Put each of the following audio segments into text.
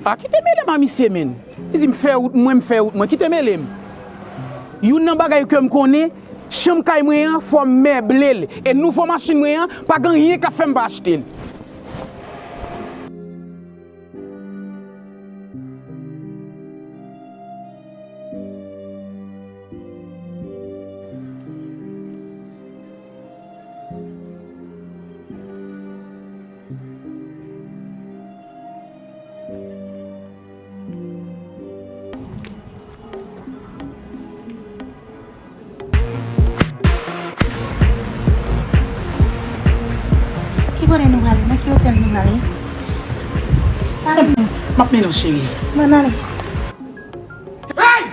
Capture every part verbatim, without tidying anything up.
A, kite mele m a misye, menn. Li di m fè wout mwen, m fè wout mwen. Kite mele m. Youn nan bagay ke m konnen, chanm kay mwen an, fò m meble l. E nouvo machin mwen an, pa gen anyen k ap fè m pa achte l. Ki kote nou prale? Nan ki otèl nou prale? Pale nou. M ap mennen w, cheri. Mwen ale. Hey!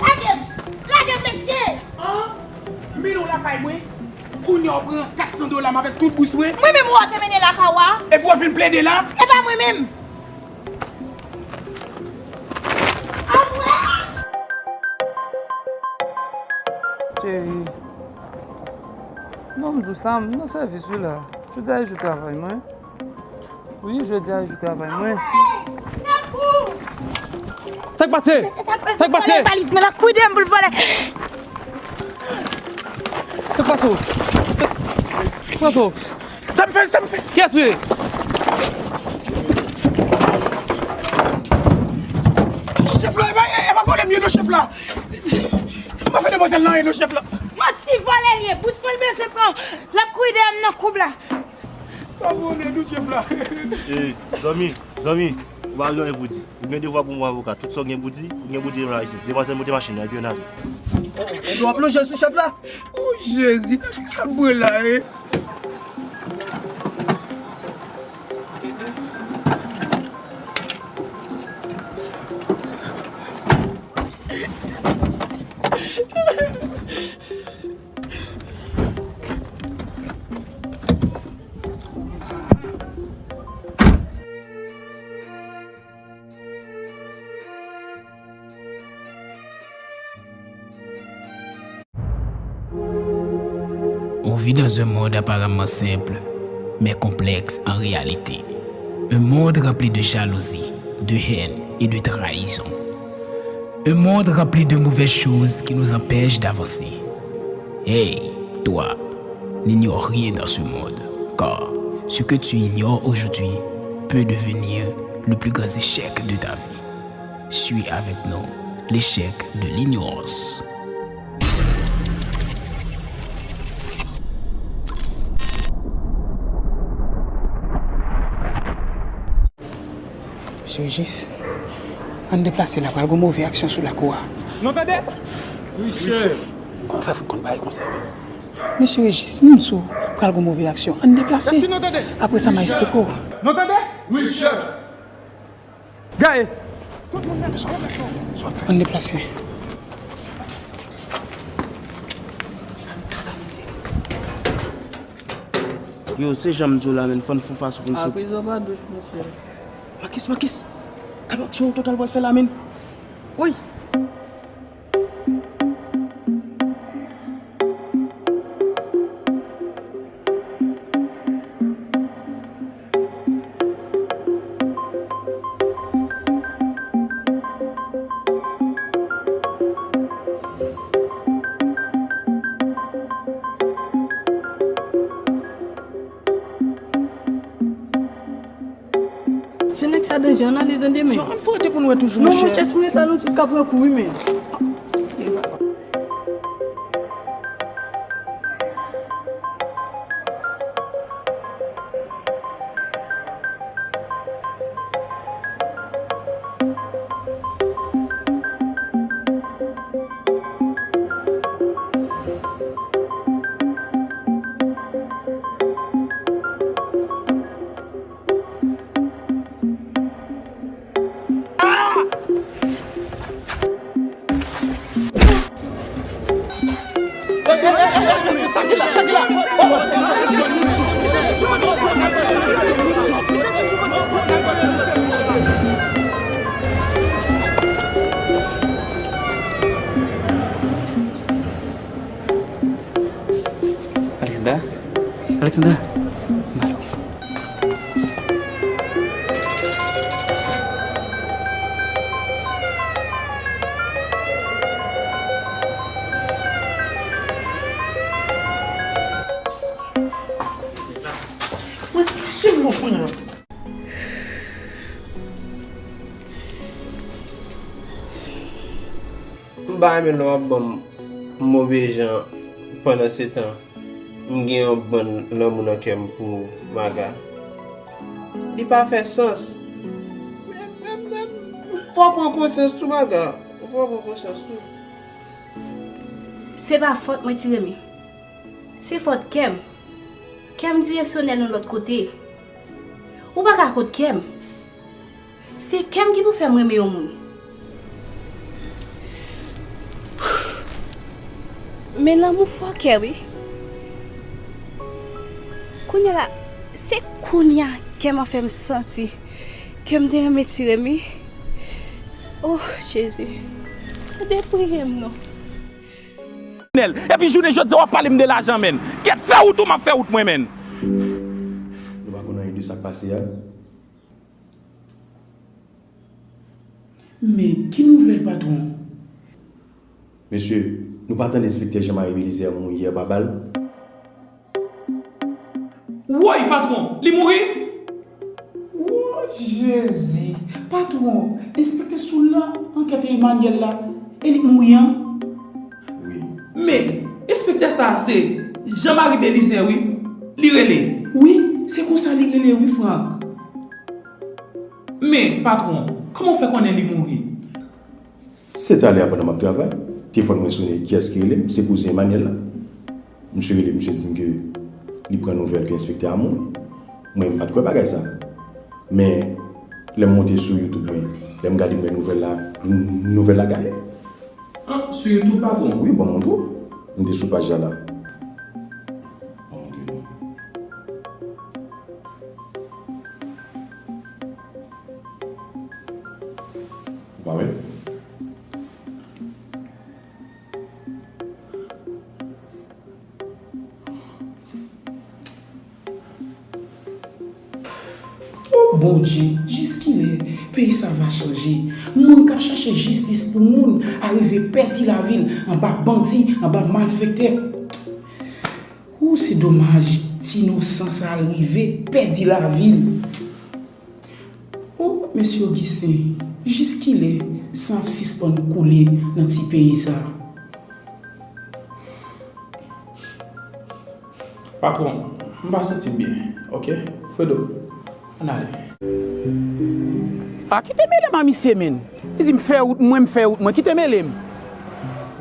Lage m! Lage m, mesye! An? M mennen w lakay mwen. Kounye a w pran kat san dola m avèk tout bous mwen. Mwen menm ou te mennen lakay ou a? Epi w ap vin plede la? E pa mwen menm! Cheri, non, m di w sa, m nan sèvis wi la. Jodi a e jou travay mwen. Wi, jodi a e jou travay mwen. Sa k pase? Sa k pase? Vòlè valiz mwen, l ap kouri dèyè m pou l vòlè. Sa k pase w? Sa k pase w? Sa m fè, sa m fè? Kiyès ou ye? Chèf la, e pa, e pa vòlè m ye non, chèf la. M pa fè demwazèl nan anyen non, chèf la. Manti, vòlè l ye. Bous mwen l bezwen pran. L ap kouri dèyè m nan koub la. Pa vòlè nou, chèf la. Ey, zanmi, zanmi, ou pa gen anyen pou di. Ou gen devwa pou mwen avoka. Tout sa w gen pou di, ou gen pou di devan lajistis. Demwazèl, monte machin nan, epi ann ale. Ou ap lonje sou chèf la? O Jezi, nan ki sa l pran la, e? On vit dans un monde apparemment simple, mais complexe en réalité. Un monde rempli de jalousie, de haine et de trahison. Un monde rempli de mauvaises choses qui nous empêchent d'avancer. Hey, toi, n'ignore rien dans ce monde, car ce que tu ignores aujourd'hui peut devenir le plus grand échec de ta vie. Suis avec nous, l'échec de l'ignorance. Mesye Rejis, ann deplase la, pral gon move aksyon sou lakou a. Nou tande? Wi, chèf. Kòman fè fout konn bagay konsa menm? Mesye Rejis, m di w, pral gon move aksyon. Ann deplase. Èske nou tande? Apre sa, m a eksplike w. Nou tande? Wi, chèf. Gaye! Ann deplase. Yo, se jan m di w la, menn, fò n fè yon fason pou n soti. Aprizan pa douch, mesye. Makis, Makis! Gad aksyon Total pral fè la, menn! Woy! Jan nèg sa danje, ann ale tande men. Yo, ann fwote pou n wè toujou, monchè. Non, monchè, si nou ret la, nou tout ka pran kou, wi, men. Alexandra? Alexandra? Malo. Ki soufrans! M pa renmen lè w ap ban m move jan pandansetan m gen yon bann lanmou nan kè m pou Maga. Li pa fè sans. Fò w pran konsyans tou, Maga. Fò w pran konsyans tou. Se pa fòt mwen, Ti Remi. Se fòt kè m. Kè m direksyonèl yon lòt kote. Ou pa ka kont kè m. Se kè m ki pou fè m renmen yon moun. Men lanmou fò kè wi. Kounye a la, se kounye a kè m ap fè m santi ke m te renmen Ti Remi. Oh, Jezi. Tande priyè m non. Nèl. Epi jounen jodi a w ap pale m de lajan menn. Kèt fè wout ou m ap fè wout mwen menn. Nou pa konn anyen de sa k pase a. Men ki nouvèl patwon? Mesye, nou pa tande enspektè Jean Marie Belizaire mouri yè pa bal? Woy patwon, li mouri? Woy Jezi! Patwon, enspektè sou la ankèt Emmanuel la, e li k mouri an? Wi. Men, enspektè sa a se Jean Marie Belizaire wi, li rele. Wi, se konsa li rele wi Franck. Men, patwon, kòman w fè konnen li mouri? Se talè a pandan m ap travay, telefòn mwen sone, kiyès ki rele m? Se kouzen Emmanuel la. Misye rele m, misye di m ke li pran nouvèl ke enspektè a mouri. Mwen, m pa t kwè bagay sa. Men, lè m monte sou YouTube mwen, lè m gade m wè nouvèl la, nouvèl la gaye. An, sou YouTube patwon? Wi, ban m montre w. M te sou paj la la. Ban m montre nou. Ou pa wè? O Bondye, jiskilè peyi sa va chanje? Moun k ap chache jistis pou moun a rive pèdi lavi l anba bandi, anba malfektè. Ou, se domaj, ti inosan sa rive pèdi lavi l. O, mesye Augustin, jiskilè san ap sispann koule nan ti peyi sa? Patwon, m pa santi m byen, oke? Fredo, ann ale. A kite mele m a misye menn. Li di m fè wout mwen, m fè wout mwen. Kite mele m.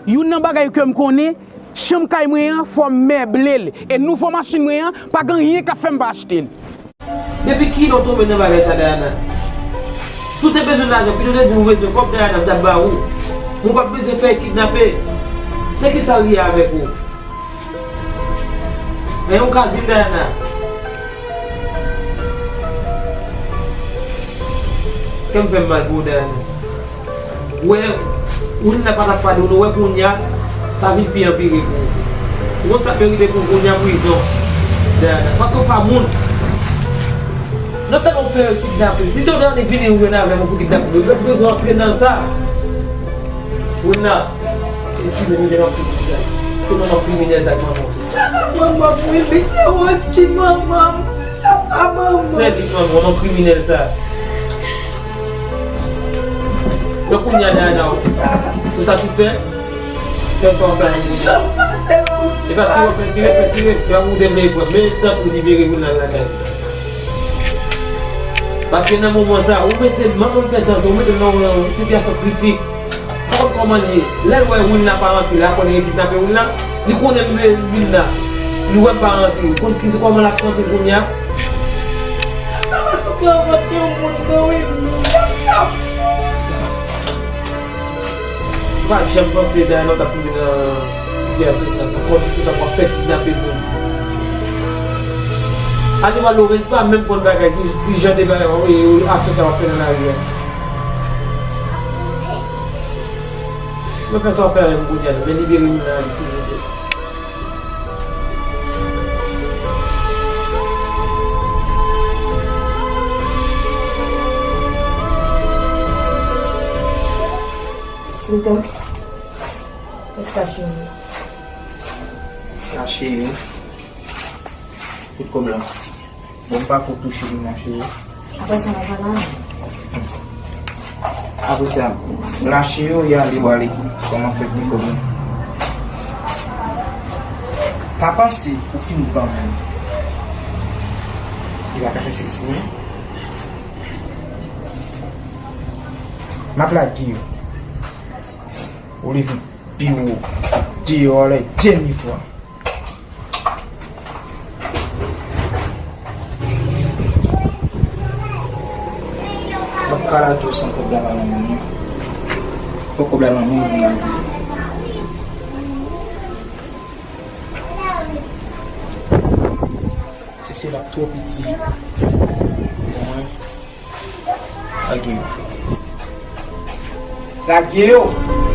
Youn nan bagay ke m konnen, chanm kay mwen an, fò m meble l. E nouvo machin mwen an, pa gen anyen k ap fè m pa achte l. Depi kilè w tonbe nan bagay sa Dayana? Si w te bezwen lajan, pito w te di m ou bezwen kòb Dayana, m t ap ba ou. Men w pa t bezwen fè kidnape. Nan kisa l ye avèk ou? Anyen w ka di m Dayana? Kè m fè m mal pou ou Dayana. Wè, Wilna pa t ap padone w, wè kounye a, sa vin pi anpire pou ou. Ou konn sa k merite pou ou kounye a? Prizon. Dayana, paske w pa moun. Non sèlman w fè yo kidnape, pito w te annik vini ou menm avè m pou kidnape m, yo bezwen antre nan sa. Wilna, eskize m, m ap fini sa. Se manman kriminèl sa k manman w. Sa pa manman m wi, men se Rose ki manman m. Sa pa manman m. Se li k manman w, non kriminèl sa. Donk kounye a Dayana, ou satisfè? Fè sa w fè. Janm pase manman. E pa tire, pa tire, pa tire. Gade ou te vle pran. Men tanpri libere Wilna lakay. Paske nan moman sa, ou mete manman m fè tan sa, ou mete l nan yon sitiyasyon kritik. Ou konn kòman l ye. Lè l wè Wilna pa rantre la, konnen yo kidnape Wilna. Li konnen m vle Wilna. Li wè m pa rantre. Ou konn ki kòman l ap santi l kounye a? Sa pa sou klavant yon moun non wi. Sa fou. M pa janm panse Dayana w t ap tonbe nan sitiyasyon sa. Nan kondisyon sa pou w ap fè kidnape moun. Animal Lorenz pa menm konn bagay ki, ki jan de bagay, e, aksyon sa w ap fè nan lari a. Mwen fè sa w fè avè m kounye a, men libere moun nan silvouplè. Tonton, mèt kache yon. Kache yon? Kout kòb la. Bon, m pa ko touche li, monchè. Apre sa, n ap al ann. Apre sa, lache yo, y ale prale. Kòman fè pli kòb mwen? Pa panse ou fin ban mwen. Li pa ka fè sèks pou mwen. M ap lage yo. Ou leve pi wo. Deyò la, Jennifer. M ap ka lage w san kòb la pa nan men mwen. Fò kòb la nan men mwen pou m lage w. Sese l ap twò piti pou mwen. Lage yo. Lage yo!